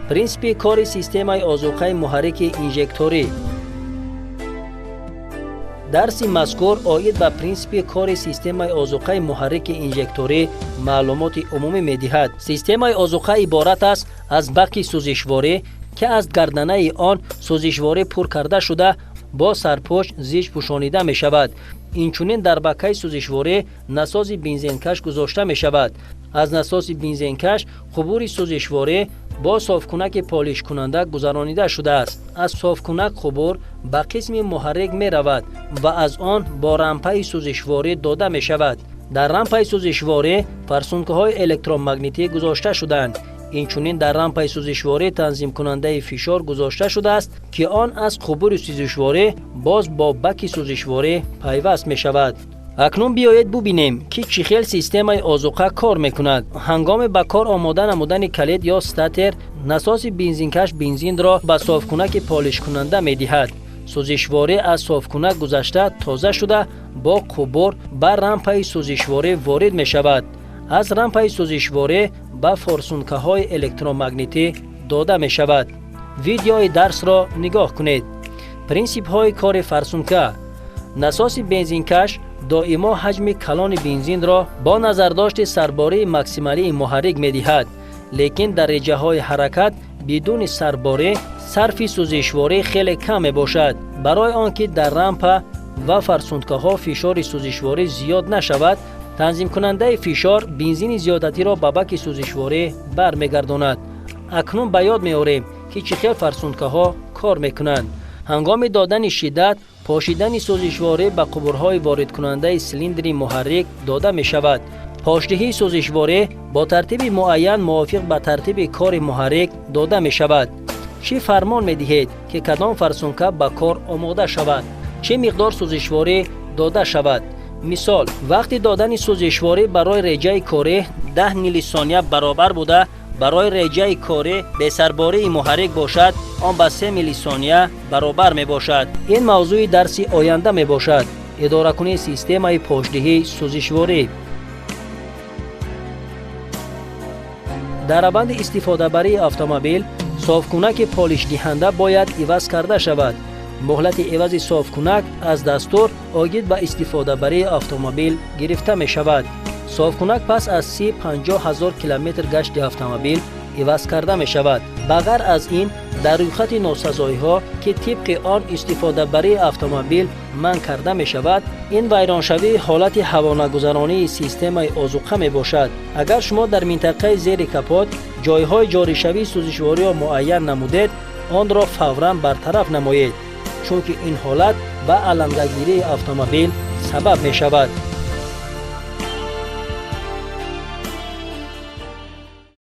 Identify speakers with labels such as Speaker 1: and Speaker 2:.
Speaker 1: Принсипи кори системаи озуқаи муҳаррики инжекторӣ. Дарси мазкур оид ба принсипи кори системаи озуқаи муҳаррики инжекторӣ маълумоти умумӣ медиҳад. Системаи озуқа иборат аст аз баки сӯзишворӣ, ки аз гарданаи он сӯзишворӣ пур карда шуда, бо сарпӯш зич пӯшонида мешавад. Инчунин дар бакаи сӯзишворӣ насоси бензинкаш гузошта мешавад. Аз насоси бензинкаш қубури сӯзишворӣ бо софкунаки полишкунанда гузаронида шудааст. Аз софкунак қубур ба қисми муҳаррик меравад ва аз он бо рампаи сӯзишворӣ дода мешавад. Дар рампаи сӯзишворӣ фарсункаҳои электромагнитӣ гузошта шудаанд. Инчунин дар рампаи сӯзишворӣ танзимкунандаи фишор гузошта шудааст, ки он аз қубури сӯзишворӣ боз бо баки сӯзишворӣ пайваст мешавад. Акнун биёед бубинем, ки чӣ хел системаи озуқа кор мекунад. Ҳангоми ба кор омода намудани калид ё статер, насоси бензинкаш бензинро ба софкунаки полишкунанда медиҳад. Сӯзишворӣ аз софкунак гузашта, тоза шуда, бо қубур ба рампаи сӯзишворӣ ворид мешавад. Аз рампаи сӯзишворӣ ба форсункаҳои электромагнитӣ дода мешавад. Видеои дарсро нигоҳ кунед. Принсипҳои кори фарсунка. Насоси бензинкаш доимо ҳаҷми калони бензинро бо назардошти сарбории максималии муҳаррик медиҳад, лекин дар реҷаҳои ҳаракат бидуни сарборӣ сарфи сӯзишворӣ хеле кам мебошад. Барои он ки дар рампа ва фарсункаҳо фишори сӯзишворӣ зиёд нашавад, танзимкунандаи фишор бензини зиёдатиро ба баки сӯзишворӣ бармегардонад. Акнун ба ёд меорем, ки чӣ хел фарсункаҳо кор мекунанд. Ҳангоми додани шиддат, пошидани сӯзишворӣ ба қубурҳои воридкунандаи силиндри муҳаррик дода мешавад. Пошдиҳии сӯзишворӣ бо тартиби муайян мувофиқ ба тартиби кори муҳаррик дода мешавад. Чӣ фармон медиҳед, ки кадом фарсунка ба кор омода шавад, чӣ миқдор сӯзишворӣ дода шавад? Мисол, вақти додани сӯзишворӣ барои реҷаи корӣ 10 миллисония баробар буда, барои реҷаи корӣ бесарбории муҳаррик бошад, он ба 3 миллисония баробар мебошад. Ин мавзӯи дарси оянда мебошад: идоракунии системаи пошдиҳии сӯзишворӣ. Дар раванди истифодабарии автомобил софкунаки полишдиҳанда бояд иваз карда шавад. Муҳлати ивази софкунак аз дастур оид ба истифодабарии автомобил гирифта мешавад. Софкунак пас аз 30-50 ҳазор километр гашти автомобил иваз карда мешавад. Ба ғайр аз ин, дар рӯйхати носазоиҳо, ки тибқи он истифодабарии автомобил манъ карда мешавад, ин вайроншавии ҳолати ҳавонагузаронии системаи озуқа мебошад. Агар шумо дар минтақаи зери капот ҷойҳои ҷоришавии сӯзишвориро муайян намудед, онро фавран бартараф намоед, чунки ин ҳолат ба алангагирии автомобил сабаб мешавад.